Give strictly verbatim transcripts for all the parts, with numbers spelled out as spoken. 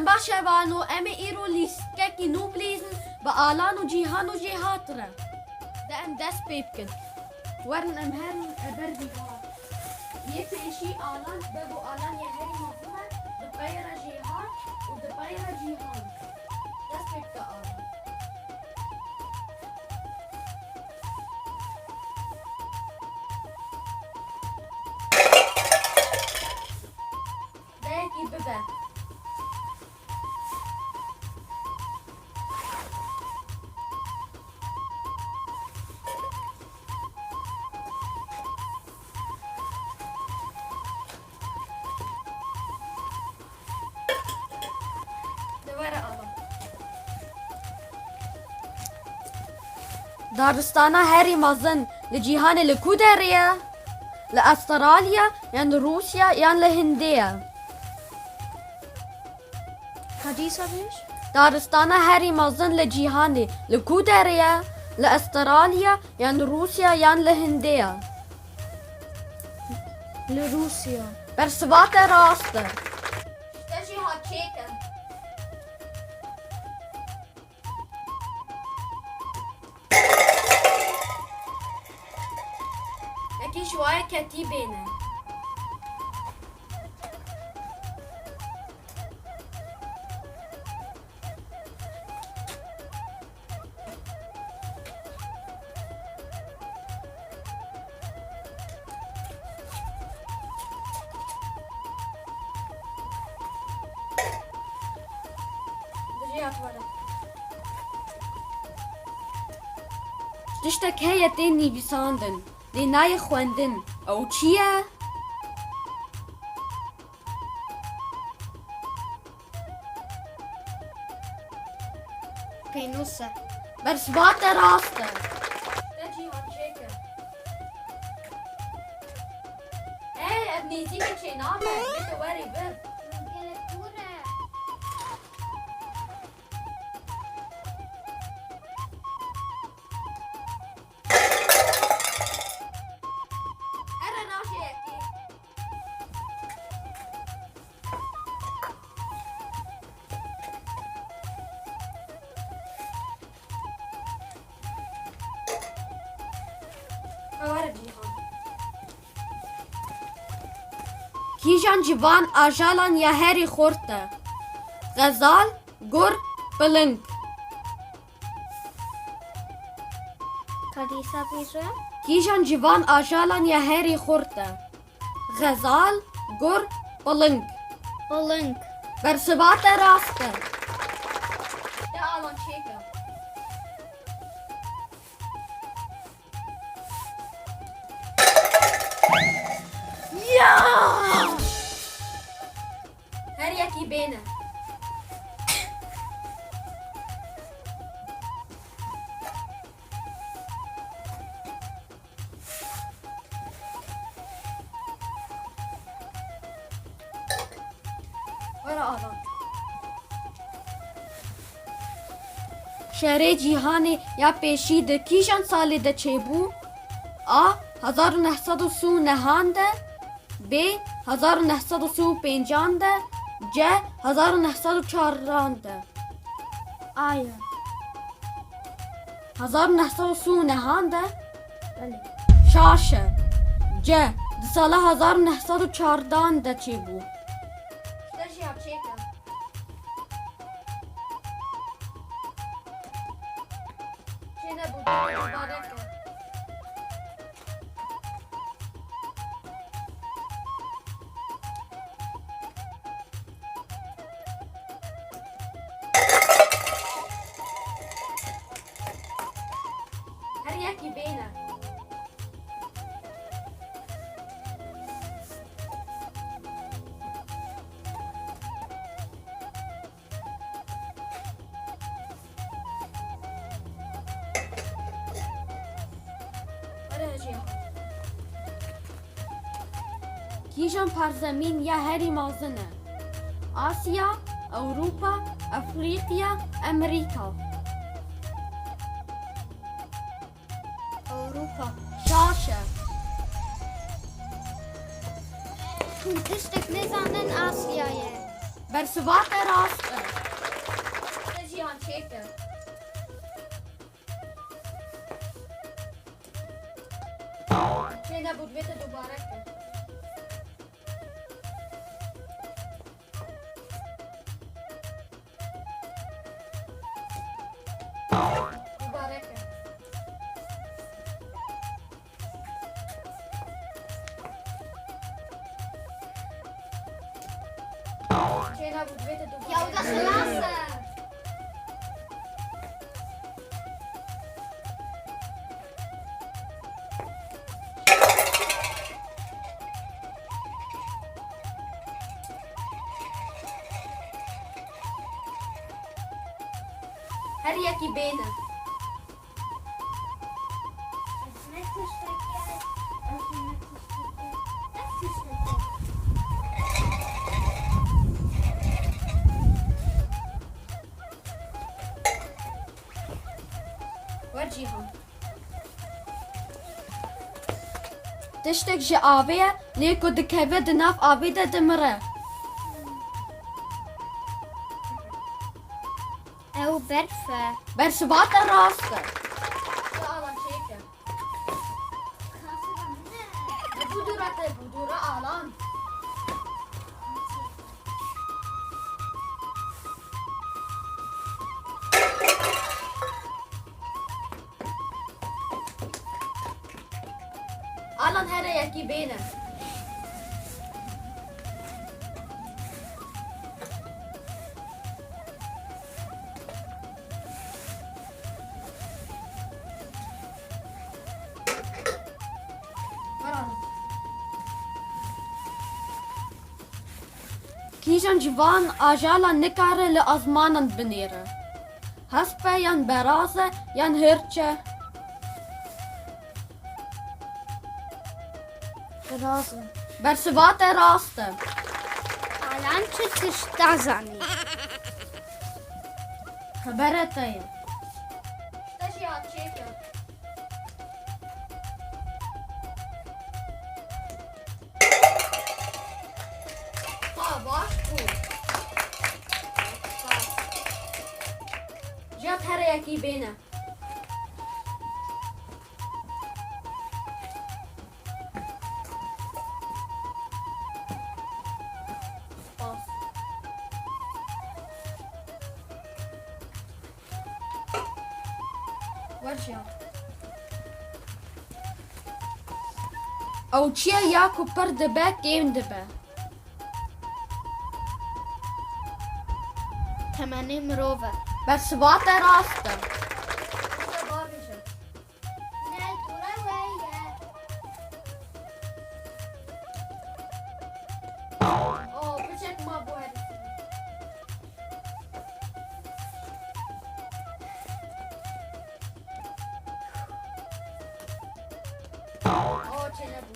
Baş e vano, em ê îro lîstikekî nû bilîzin bi Alan û Cîhan û Jêhat re. De em dest pê bikin. Werin em herin ber vî. Yê pêşî Alan, be bo Alan yê herî mezin e, di pey re Jêhat û di pey re Cîhan. Dest pê bike Alan. Belkî bibe. Li were ava. Daristana herî mezin li cîhanê li ku derê ye? Li Astralya, yan li Rûsya, yan li Hindê ye? Ka dîsa bêj? Daristana herî mezin li cîhanê li ku derê ye? Li Astralya, yan li Rûsya, yan li Hindê ye? Li Rûsya. Bersiva te rast e. Te jî hat çêke. Yekî ji waye ketî bêne. Tiştek heye tê nivîsandin, lê nayê xwendin. Ew çi ye? Pênûs e. Bersiva te rast e. Te cîhan çêke. Hey, ev nêzîkî çênabe. Bê te werî vir. Gelek dûr e. Here raşê yekê. Hawar Cîhan. Kîjan ji van ajalan ya herî xurt e? Xezal, gur, piling. Ka dîsa bêje. Kîjan ji van ajalan ya herî xurt e? Xezal, gur, piling. Piling. Bersiva te rast e. Te alan çêke. Ya! Her yekî bêne. Were avan. Şerê cîhanê ya pêşî di kîjan salê de çêbû? A. Hezar û neh sed û sî û nehan de. B. Hezar û neh sed û sî û pêncan de. C. Hezar û neh sed û çardan de. A ye. Hezar û neh sed û sî û nehan de. Belê. Şaş e. C. Di sala hezar û neh sed û çardan de çêbû. Ji te jî hev çêke. Çênebû, bareke. Her yekî bêne. Were hejî. Kîjan parzemîn ya herî mezin e? Asya, Ewropa, Efrîqya, Amerîka. Ewropa. Şaş e. Hûn tiştek nizanin, Asya ye. Bersiva te rast e. Yan çêke. Çê nebû, divê te dubare ke. Dubare ke. Çê nebû, divê te dubare ke. Ya, o da xilas e. Her yekî bêne. Wer Cîhan. Tiştek ji avê ye, lê ku dikeve di nav avê de dimire. Ew berf e. Bersiva te rast e. Ala çêke. Budura te, budura alan. Alan here yekî bêne. Kîjan ji van ajalan nikare li azmanan binêre? Hesp e yan beraz e yan hirç e? Beraz e. Bersiva te rast e. Alan çi tişt dizanî? Xebera te ye. Te jî hat çêke. Ha, baş bû. Jî hat here yekî bêne. Spas. Wer jî hat. Ew çi ye ya ku pir dibe, kêm dibe? Temenê mirov e. Bersiva te rast e. Ne dûre we ye. O, piçek ma bû herî. O, çênebû.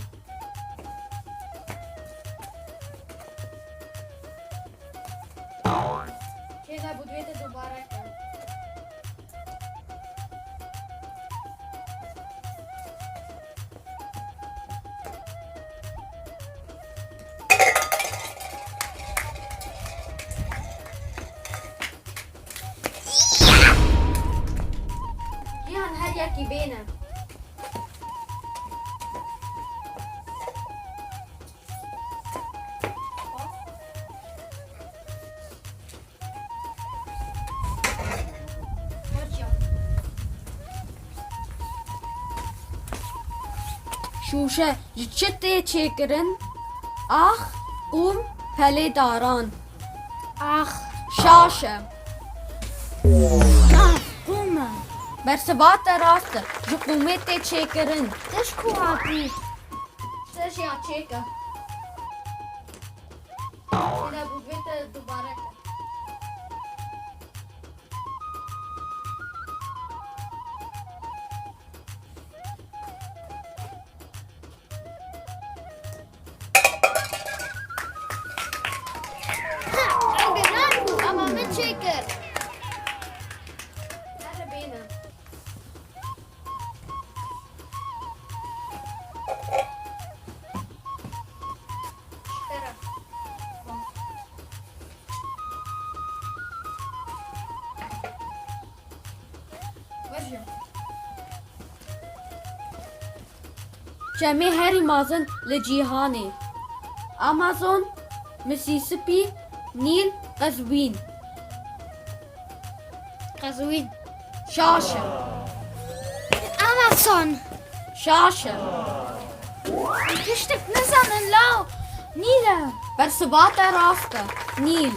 Çênebû, divê te dubare ke. Cîhan, her yekî bêne. Şûşe ji çi tê çêkirin? Ax, qûm, pelê daran. Ax. Şaş e. Ax, qûm e. Bersiva te rast e. Ji qûmê tê çêkirin. Tişt ku hatî. Te jî ya çêke. Yine bu bête dubare ke. Ew giran bû, ama min çêkir. Here bêne. Çemê herî mezin li cîhanê. Amazon, Mississippi, Nîl, Qezwîn. Qezwîn. Şaş e. Amazon. Şaş e. Tiştek nizanin law. Nîl e. Bersiva te rast e. Nîl.